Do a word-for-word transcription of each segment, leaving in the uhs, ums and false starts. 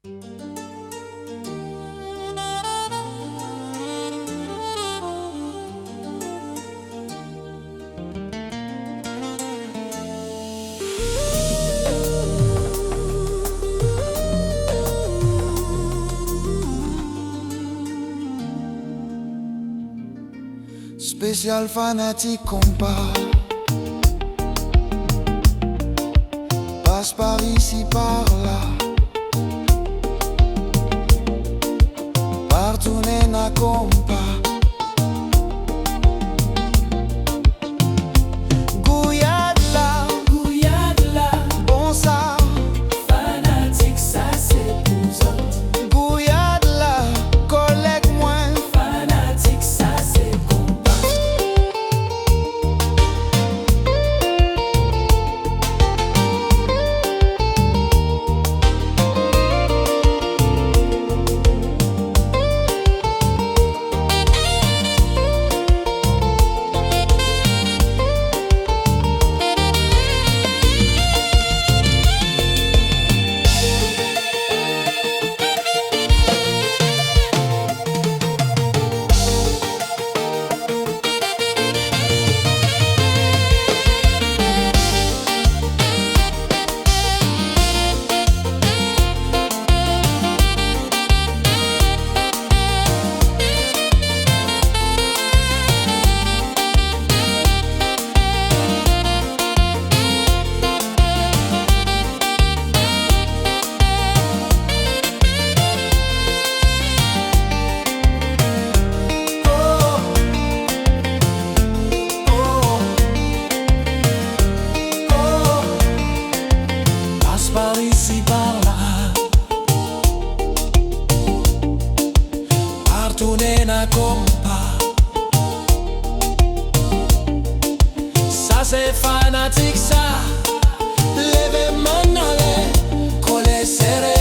Spésial fanatik konpa. Pas par isi, par la. Partou néna konpa. Gouyad la, gouyad la, bon sa. Fanatik, sa sé pou zot. Gouyad la, kolèg moin. Fanatik, sa sé konpa. Pas par isi, par la. Partou néna konpa. Sa sé fanatik sa. Lévé man anlèr, kolé séré.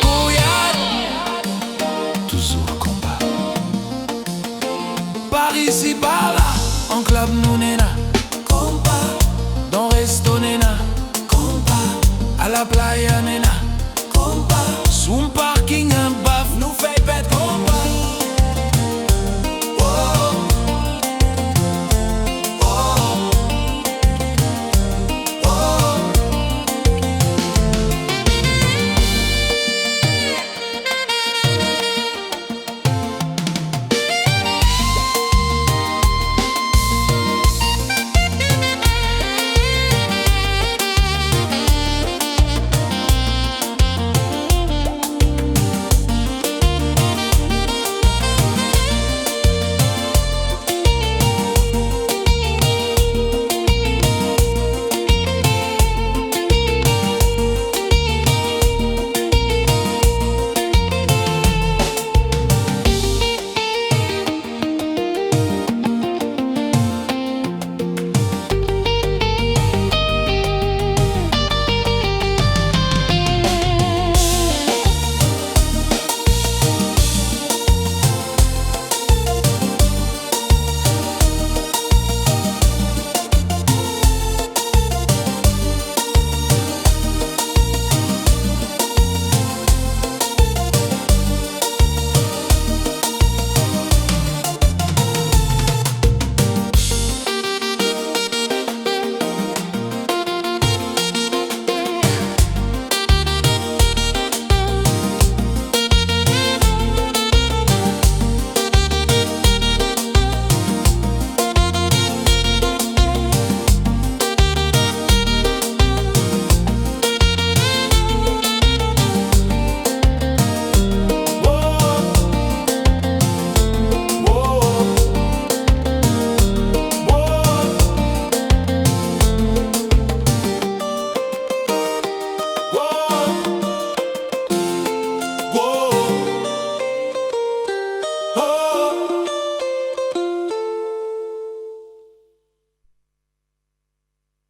Gouyad. Touzour konpa. Par isi, par